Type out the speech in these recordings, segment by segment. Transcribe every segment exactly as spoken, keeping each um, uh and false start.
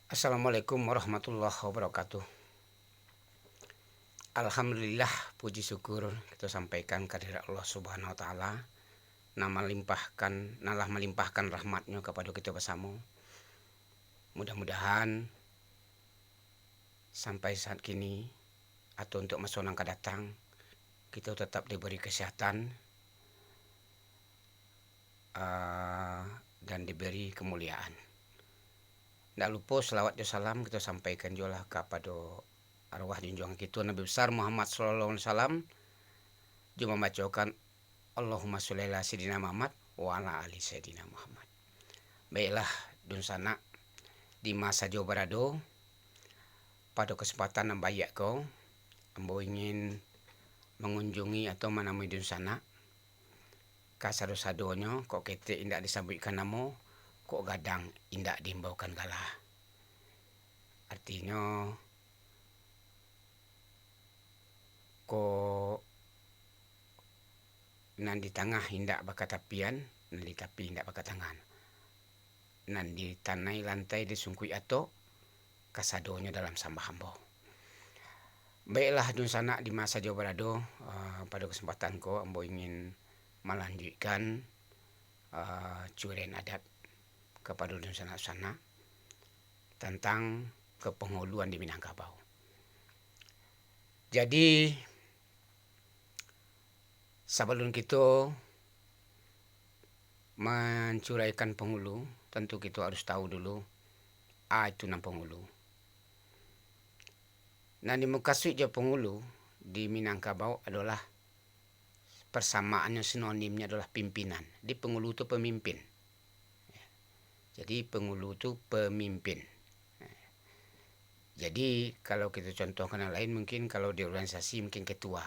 Assalamualaikum warahmatullahi wabarakatuh. Alhamdulillah, puji syukur kito sampaikan ka diri Allah Subhanahu wa Ta'ala, nan malimpahkan, nan lah malimpahkan rahmat-Nyo kapado kito basamo. Mudah-mudahan sampai saat kini, atau untuak maso nan ka datang, kito tatap diberi kesehatan, ah, dan diberi kemuliaan. Ndak lupo salawat jo salam kito sampaikan juolah kapado arwah junjuangan kito Nabi Besar Muhammad sallallahu alaihi wasallam, jo mambacokan Allahumma sholli ala Sayyidina Muhammad wa ala ali Sayyidina Muhammad. Baiklah, dunsanak, di ma sajo barado, pado kasempatan nan baiak ko, ambo ingin mangunjungi atau manamui dunsanak, kasado-sadonyo, kok ketek indak disabuikkan namo, kok gadang indak diimbaukan gala. Artinyo, kok nan di tangah indak bakatapian, nan di tapi indak bakatangan, nan di tanai lantai di sungkuik atok, kasadonyo dalam sambah ambo. Baiklah, dunsanak di ma sajo barado, ah, pado kasempatan ko ambo ingin malanjuikkan, ah, curen adat kapado dunsanak-sanak tantang kapanguluan di Minangkabau. Jadi, sabalun kito mancuraikan pangulu, tantu kito harus tahu dulu, a itu nan pangulu. Nan dimukasuik jo pangulu di Minangkabau adolah, parsamaannyo, sinonimnyo adolah pimpinan. Jadi pangulu tu pamimpin. Jadi pangulu tu pamimpin. Jadi kalau kito contohkan yang lain, mungkin kalau di organisasi mungkin ketua.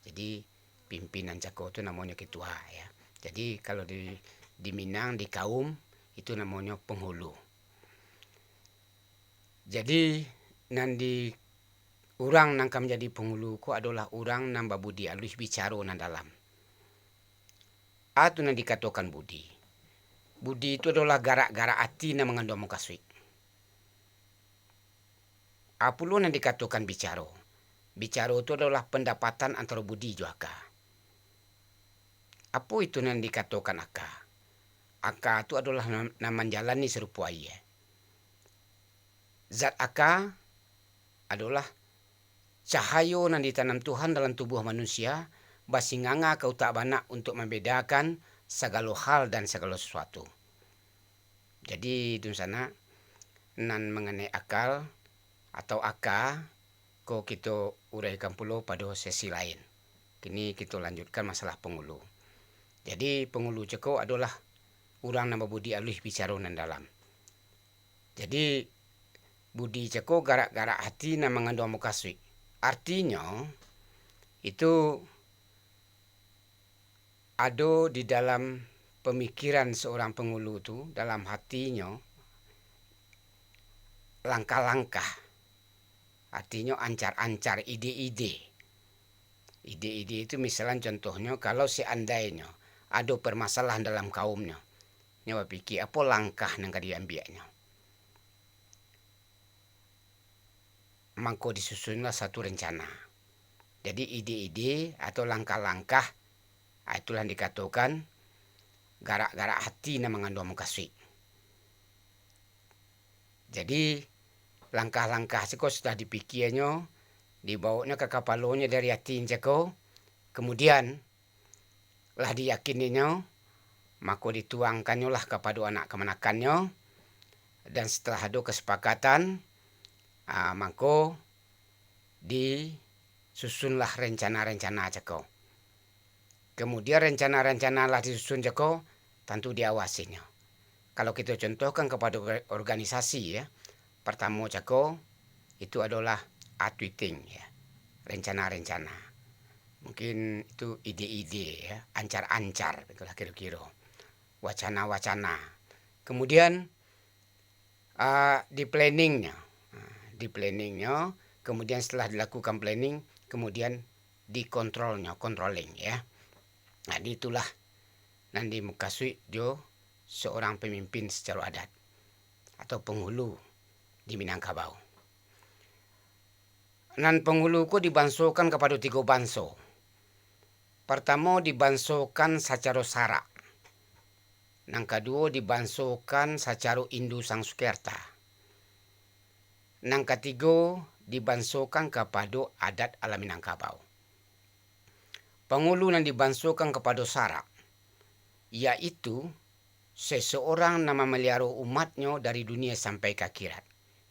Jadi pimpinan cako tu namonyo ketua, ya. Jadi kalau di, di Minang, di kaum, itu namonyo penghulu. Jadi nan di, urang nan ka manjadi penghulu ko adolah urang nan babudi aluih, bicaro nan dalam. A tu nan dikatokan budi. Budi tu adolah garak-garak ati nan manganduang mukasuik. A pulo nan dikatokan bicaro. Bicaro tu adolah pandapatan antaro budi jo aka. Apo itu nan dikatokan aka? Aka tu adolah nan, nan manjalani sarupo aia. Zat aka adolah cahayo nan ditanam Tuhan dalam tubuah manusia, basinganga ka utak banak untuak mambedakan sagalo hal dan sagalo sasuatu. Jadi, dunsanak, nan manganai akal atau aka, ko kito uraikan pulo pado sesi lain. Kini kito lanjutkan masalah pangulu. Jadi, pangulu cako adolah urang nan babudi aluih, bicaro nan dalam. Jadi, budi cako garak-garak ati nan manganduang mukasuik. Artinyo, itu ado di dalam pamikiran seorang pangulu tu, dalam hatinyo, langkah-langkah, artinyo ancar-ancar, ide-ide. Ide-ide itu misalkan contohnyo, kalau seandainyo ado permasalahan dalam kaumnyo, nyo bapikia apo langkah nan ka diambiaknyo. Mangko disusunlah satu rencana. Jadi ide-ide atau langkah-langkah, ah, itulah dikatokan garak-garak hati nan manganduang mukasuik. Jadi langkah-langkah siko sudah dipikianyo, dibawoknyo ka kapalonyo dari hati cako, kemudian lah diyakininyo, mako dituangkannyolah kapado anak kamanakannyo, dan setelah ado kasapakatan, ah, mangko disusunlah rencana-rencana cako. Kemudian rencana-rencana lah disusun cako, tantu diawasinyo. Kalau kito contohkan kapado organisasi, ya, partamo cako, itu adolah a tweeting, ya, rencana-rencana. Mungkin itu ide-ide, ya, ancar-ancar, itulah kiro-kiro. Wacana-wacana. Kemudian, ah, di planningnyo. Ah, di planningnyo, kemudian setelah dilakukan planning, kemudian dikontrolnyo, controlling, ya. Nah, itulah nan dimukasuik jo seorang pamimpin sacaro adat. atau pangulu di Minangkabau. Nan pangulu ko dibansokan kapado tigo banso. Partamo dibansokan sacaro sarak. Nan kaduo dibansokan sacaro Indo Sangsukerta. Nan katigo dibansokan kapado adat alam Minangkabau. Pangulu nan dibansokan kapado sarak, yaitu seseorang nan mamaliharo umatnyo dari dunia sampai ka akhirat.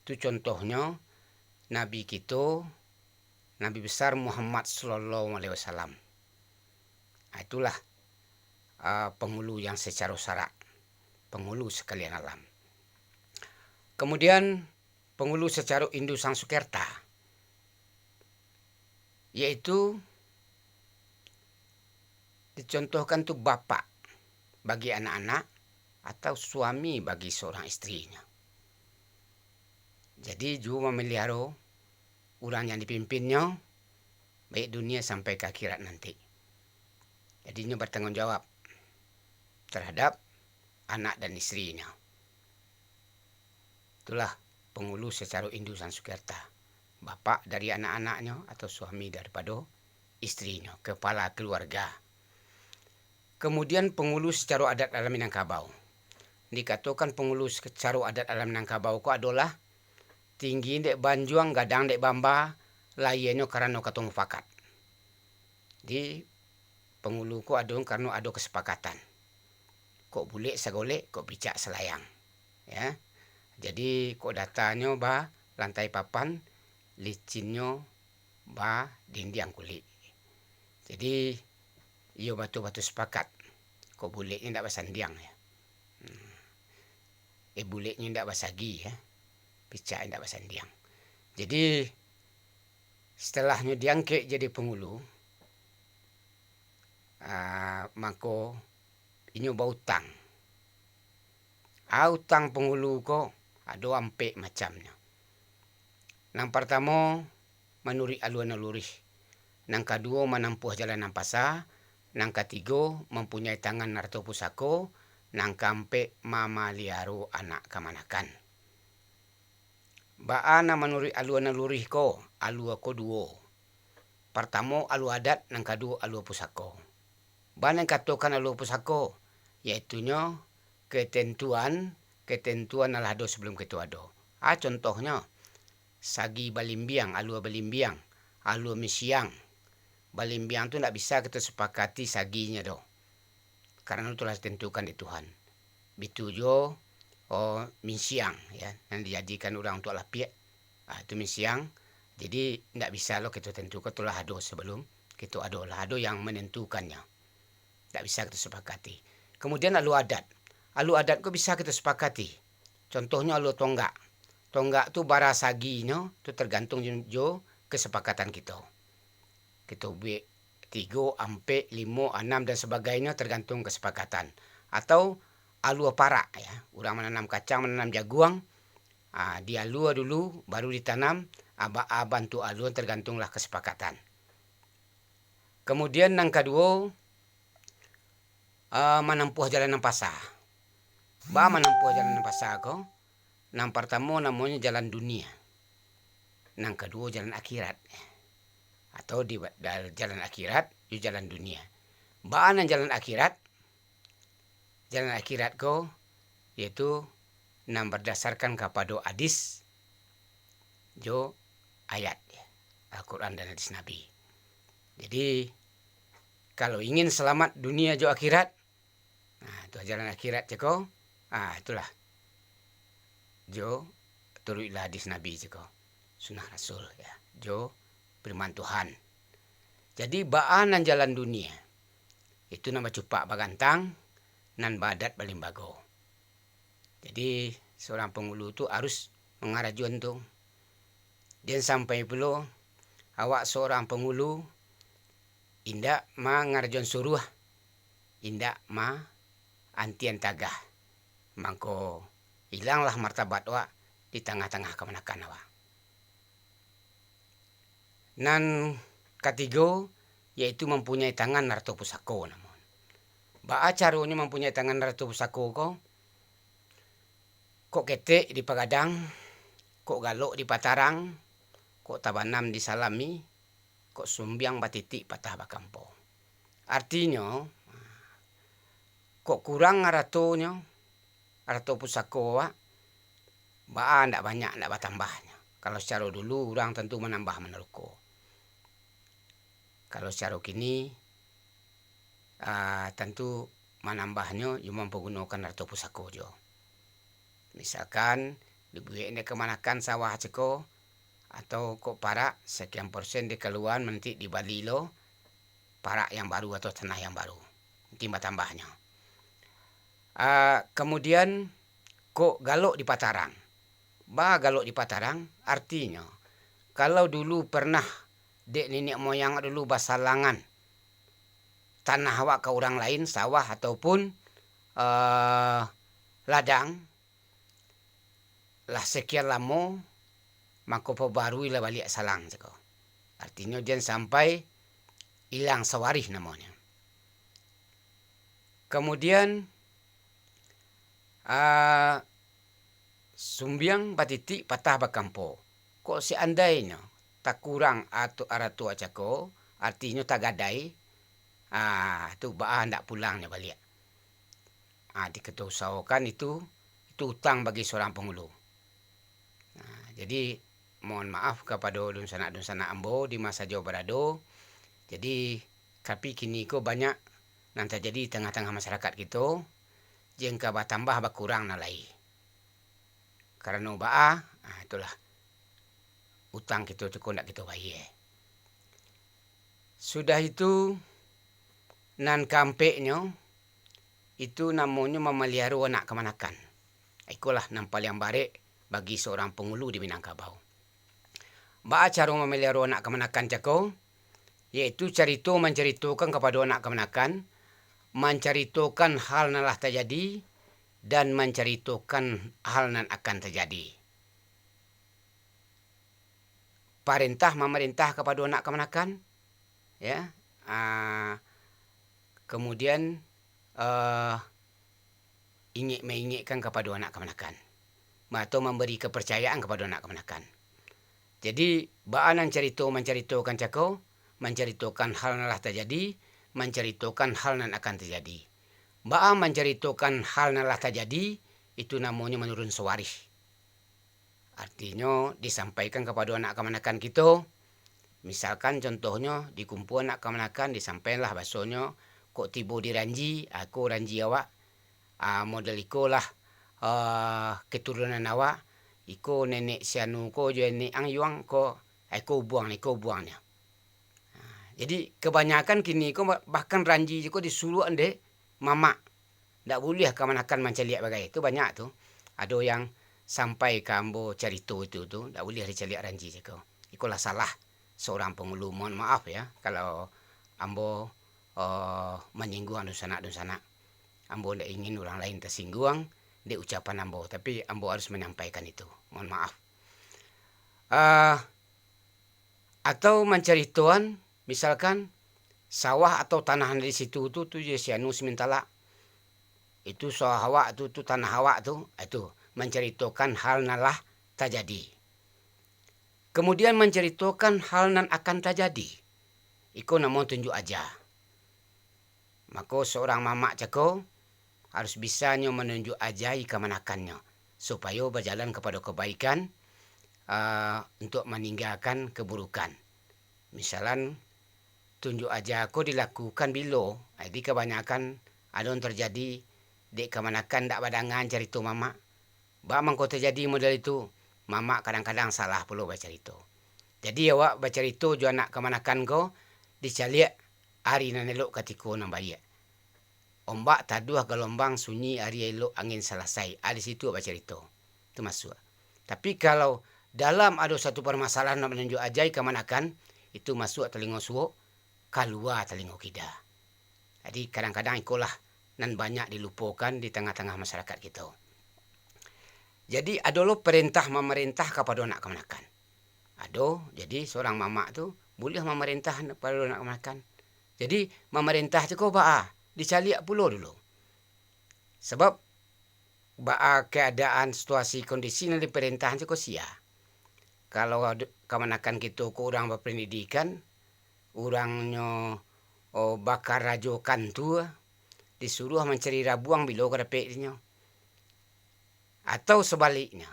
Tu contohnyo Nabi kito, Nabi Besar Muhammad sallallahu alaihi wasallam. Ah, itulah, ah, pangulu yang sacaro sarak, pangulu sakalian alam. Kamudian, pangulu sacaro Indo Sangsukerta, yaitu dicontohkan tu bapak bagi anak-anak atau suami bagi seorang isterinyo. Jadi, juo mamaliharo urang yang dipimpinyo, baik dunia sampai ka akhirat nanti. Jadi, inyo batanggung jawab terhadap anak dan isterinyo. Itulah pangulu sacaro Indo Sangsukerta, bapak dari anak-anaknyo atau suami daripado isterinyo, kepala keluarga. Kamudian, pangulu sacaro adat alam Minangkabau. Dikatokan pangulu sacaro adat alam Minangkabau ko adolah tinggi dek banjuang, gadang dek bamba, lahianyo karano kato mufakat. Di pangulu ko ado karano ado kasapakatan. Kok bulek sagolek, kok picak salayang. Ya. Jadi, kok datanyo ba lantai papan, licinnyo ba dindiang kulik. Jadi, iyo batua-batua sapakat. Kok buleknyo indak basandiang, ya. Hmm. Eh, buleknyo indak basagi, ya. Picak indak basandiang. Jadi, setelahnyo diangkek jadi pangulu, ah, mako inyo bautang. Ah, utang pangulu ko ado ampek macamnyo. Nan partamo, manuruik alua nalurih. Nan kaduo, manampuah jalan nan pasa. Nan katigo, mampunyai tangan arato pusako. Nan kaampek, mamaliharo anak kamanakan. Baa nan manuruik alua nalurih ko? Alua ko duo. Partamo, alua adat, nan kaduo, alua pusako. Baa nan katokan alua pusako? Yaitunyo, ketentuan, ketentuan nan lah ado sabalum kito ado. Ah, contohnyo, sagi balimbiang, alua balimbiang, alua minsiang. Balimbiang tu ndak bisa kito sapakati saginyo doh, karano tu lah ditentukan dek Tuhan. Bitu juo, oh, minsiang, ya, nan dijadikan urang untuak lapiak, ah, tu minsiang. Jadi, ndak bisa lo kito tentukan, tu lah ado sabalum kito ado, lah ado yang manentukannyo. Ndak bisa kito sapakati. Kamudian, alua adat. Alua adat ko bisa kito sapakati. Contohnyo, alua tonggak. Tonggak tu bara saginyo, tu tergantung jo, jo kasapakatan kito. Kito buek tigo, ampek, limo, anam, dan sabagainyo, tergantung kasapakatan. Atau alua parak, ya. Urang mananam kacang, mananam jaguang, ah, dialua dulu, baru ditanam, ah, baa bantuak alua, tergantunglah kasapakatan. Kamudian, nan kaduo, ah, manampuah jalan nan pasa. Baa manampuah jalan nan pasa ko? Nan partamo namonyo jalan dunia. Nan kaduo jalan akhirat. Atau di ba-, dal-, jalan akhirat, jo jalan dunia. Baa nan jalan akhirat? Jalan akhirat ko, yaitu nan bardasarkan kapado hadis jo ayat, Al-Quran dan hadis Nabi. Jadi, kalau ingin salamat dunia jo akhirat, nah, tu jalan akhirat cako. Ah, itulah. Jo, turuiklah hadis Nabi cako. Sunnah Rasul, ya. Jo, firman Tuhan. Jadi, baa nan jalan dunia? Itu nan bacupak bagantang, nan baadat balimbago. Jadi, seorang pangulu tu harus mangarajoan tu. Jan sampai pulo, awak seorang pangulu indak mangarajoan suruah, indak ma-, antian tagah. Mangko, ilanglah martabat awak di tangah-tangah kamanakan awak. Nan katigo, yaitu mampunyai tangan arato pusako namo. Baa caronyo mampunyai tangan arato pusako ko? Kok ketek dipagadang, kok galok dipatarang, kok tabanam disalami, kok sumbiang batitik patah bakampo. Artinyo, kok kurang aratonyo, arato pusako awak, baa ndak banyak, ndak batambahnyo. Kalau sacaro dulu, urang tantu manambah manaruko. Kalau sacaro kini, ah, tantu manambahnyo yo mampagunokan arato pusako juo. Misalkan, dibuek dek kamanakan sawah cako, atau kok parak, sakian persen dikaluaan nanti dibali lo parak yang baru atau tanah yang baru. Mungkin batambahnyo. Ah, kamudian, kok galok dipatarang. Baa galok dipatarang, artinyo, kalau dulu pernah dek niniak moyang dulu basalangan tanah awak ka urang lain, sawah ataupun, eh, ladang, lah sakian lamo, mako pabaruilah baliak salang cako. Artinyo, jan sampai ilang sawarih namonyo. Kamudian, ah, sumbiang batitik patah bakampo. Kok seandainyo takurang atu-, arato cako, artinyo tagadai, ah, tu baa ndak pulangnyo baliak. Ah, dikito usahokan itu, itu utang bagi surang pangulu. Nah, jadi, mohon maaf kapado dunsanak-dunsanak ambo di ma sajo barado. Jadi, tapi kini ko banyak nan tajadi di tangah-tangah masyarakat kito, jan ka batambah bakurang nan lai. Karano baa, ah, itulah, utang kito tu ko ndak kito bayie. Sudah itu, nan kaampeknyo, itu namonyo mamaliaro anak kamanakan. Ikolah nan paliang barek bagi surang pangulu di Minangkabau. Baa caro mamaliaro anak kamanakan cako? Yaitu carito mancaritokan kapado anak kamanakan, mancaritokan hal nan lah tajadi, dan mancaritokan hal nan akan tajadi. Parentah mamarentah kapado anak kamanakan, ya, ah, kamudian, eh, ingek maingekkan kapado anak kamanakan, atau mambari kaparcayaan kapado anak kamanakan. Jadi, baa nan carito mancaritokan cako, mancaritokan hal nan lah tajadi, mancaritokan hal nan akan tajadi. Baa mancaritokan hal nan lah tajadi, itu namonyo manurun sawarih. Artinyo, disampaikan kapado anak kamanakan kito. Misalkan, contohnyo, dikumpua anak kamanakan, disampaianlah basonyo, kok tibo di ranji, ah, ko ranji awak, ah, model ikolah, ah, keturunan awak, iko nenek si anu ko jo nenek ang yuang ko, ah, iko ubuang, iko ubuangnyo. Ah, jadi, kabanyakan kini ko bah-, bahkan ranji ko disuruak dek mamak. Ndak buliah kamanakan mancaliak bagai. Tu banyak tu. Ado yang sampai ka ambo carito itu tu, ndak buliah dicaliak ranji cako. Ikolah salah surang pangulu. Mohon maaf ya, kalau ambo, eh, manyingguang dunsanak-dunsanak. Ambo ndak ingin urang lain tasingguang dek ucapan ambo, tapi ambo harus manyampaikan itu. Mohon maaf. Eh, atau mancaritoan, misalkan, sawah atau tanah nan di situ tu, tu jo si anu simintalak. Itu sawah awak tu, tu tanah awak tu, itu mancaritokan hal nan lah tajadi. Kamudian, mancaritokan hal nan akan tajadi. Iko namo tunjuak aja. Mako, surang mamak cako harus bisa nyo manunjuak ajai kamanakannyo, supayo bajalan kapado kabaikan, ah, untuak maninggakan kaburukan. Misalan, tunjuak aja ko dilakukan bilo, jadi kabanyakan ado nan tarjadi dek kamanakan ndak badangaan carito mamak. Baa mangko tajadi model itu? Mamak kadang-kadang salah pulo bacarito. Jadi, awak bacarito jo anak kamanakan ko, dicaliak ari nan elok katiko nan baiak. Ombak taduah galombang sunyi ari elok angin salasai, ah, di situ bacarito. Itu masuak. Tapi, kalau dalam ado satu parmasalahan nak manunjuak ajai kamanakan, itu masuak talingo suok, kalua talingo kida. Jadi, kadang-kadang ikolah nan banyak dilupokan di tangah-tangah masyarakat kito. Jadi, ado lo parentah mamarentah kapado anak kamanakan. Ado, jadi surang mamak tu buliah mamarentah kapado anak kamanakan. Jadi, mamarentah tu ko baa? Dicaliak pulo dulu. Sabab, baa keadaan, situasi, kondisi nan diparentah cako sia. Kalau kamanakan kito ko urang bapandidikan, urangnyo, o, bakarajo kantua, disuruah mancari rabuang bilo ka dapek dinyo. Atau sabaliknyo,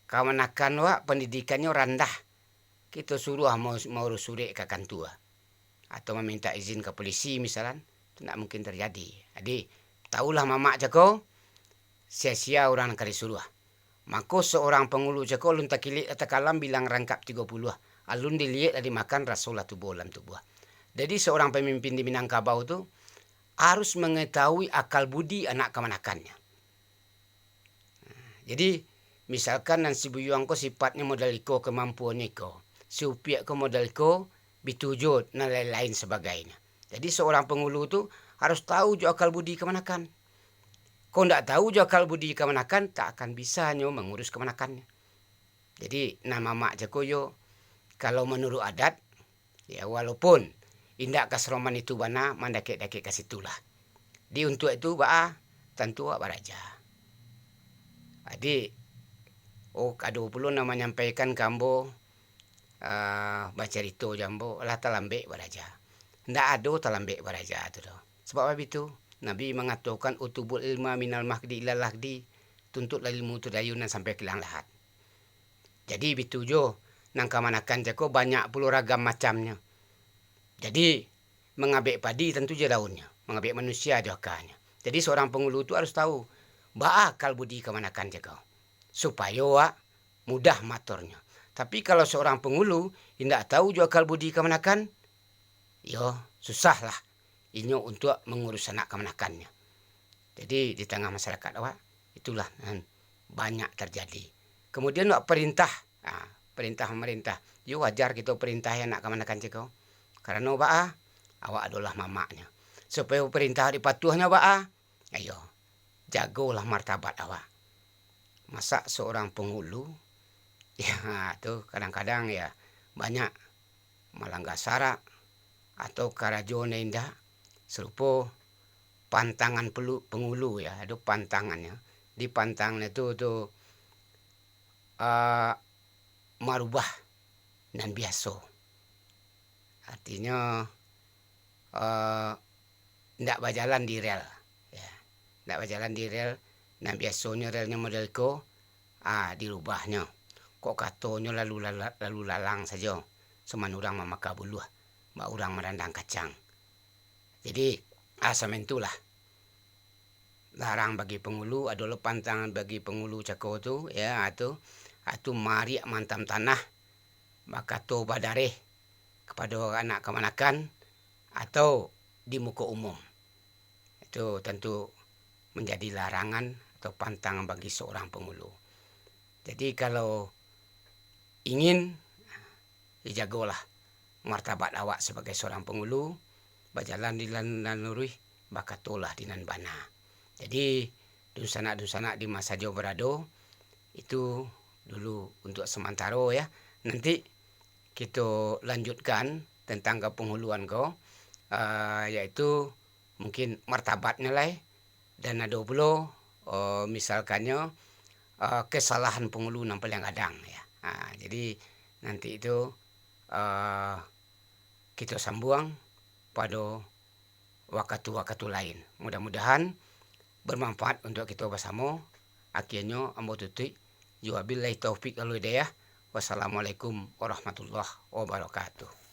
kamanakan wak pandidikannyo randah, kito suruah mau-, mauruih surek ka kantua, atau mamintak izin ka polisi misalan, tu ndak mungkin tarjadi. Jadi, taulah mamak cako, sia-sia urang nan ka disuruah. Mako, seorang pangulu cako alun takilik lah takalam bilang rangkap tigo puluah, alun diliek lah dimakan raso lah tubuah dalam tubuah. Jadi, seorang pamimpin di Minangkabau tu harus mangatahui akal budi anak kamanakannyo. Jadi, misalkan nan si Buyuang ko sipatnyo model iko, kamampuannyo iko, si Upiak ko model iko, bitu jo, nan lain-lain sabagainyo. Jadi, seorang pangulu tu harus tahu jo akal budi kamanakan. Kok ndak tahu jo akal budi kamanakan, tak akan bisa nyo mangurus kamanakannyo. Jadi, nan mamak cako yo, kalau manuruik adat, ya, walaupun indak ka saroman itu bana, mandakek-dakek ka situ lah. Di untuak itu, baa, tantu awak baraja. Jadi, oh, ado pulo nan manyampaikan ka ambo, ah, bacarito jo ambo, lah talambek baraja. Ndak ado talambek baraja tu doh. Sabab baitu, Nabi mangatokan, "Utlubul ilma minal mahdi ilal lahdi." Tuntuiklah ilmu tu dari nan sampai kilang lahat. Jadi, bitu jo, nan kamanakan cako banyak pulo ragam macamnyo. Jadi, mangabek padi tantu jo daunnyo, mangabek manusia jo akanyo. Jadi, seorang pangulu tu harus tahu, baa akal budi kamanakan cako, supayo awak mudah maatornyo. Tapi, kalau seorang pangulu indak tahu jo akal budi kamanakan, yo, susahlah inyo untuak mangurus anak kamanakannyo. Jadi, di tangah masyarakat awak, itulah nan banyak tarjadi. Kamudian, awak parintah, ha, parintah mamarintah. Yo, wajar kito parintahi anak kamanakan cako. Karano baa? Awak adolah mamaknyo. Supayo parintah dipatuahnyo baa? Ayo, jagolah martabat awak. Masak seorang pangulu, ya, tu kadang-kadang, ya, banyak malangga sarak, atau karajo nan indak, sarupo pantangan pelu-, pangulu, ya, ado pantangannyo. Di pantangannyo tu, tu, ah, marubah nan biaso. Artinyo, eh, ndak bajalan di rel, ya. Ndak bajalan di rel, nan biasonyo relnyo model ko, ah, dirubahnyo. Kok katonyo lalu lala-, lalu lalang sajo, saman urang mamaka buluah, bak urang marandang kacang. Jadi, ah, saman itulah. Larang bagi pangulu, adolah pantangan bagi pangulu cako tu, ya, tu, tu mariak maantam tanah, bakato badareh kapado anak kamanakan, atau di muko umum. Itu tantu manjadi larangan atau pantangan bagi seorang pangulu. Jadi, kalau ingin, dijagolah martabat awak sabagai seorang pangulu, bajalan di nan, nan luruih, bakatolah di nan bana. Jadi, dunsanak-dunsanak di ma sajo barado, itu dulu untuak samantaro, ya. Nanti kito lanjutkan tantang kapanguluan ko, eh, yaitu mungkin martabatnyo lai, dan ado pulo, eh, misalkannyo, eh, kesalahan pangulu nan paliang gadang, ya. Ha, jadi, nanti itu, eh, kito sambuang pado wakatu-wakatu lain. Mudah-mudahan bermanfaat untuak kito basamo. Akhirnyo, ambo tutuik. Wabillahi taufik wal hidayah. Wassalamualaikum warahmatullahi wabarakatuh.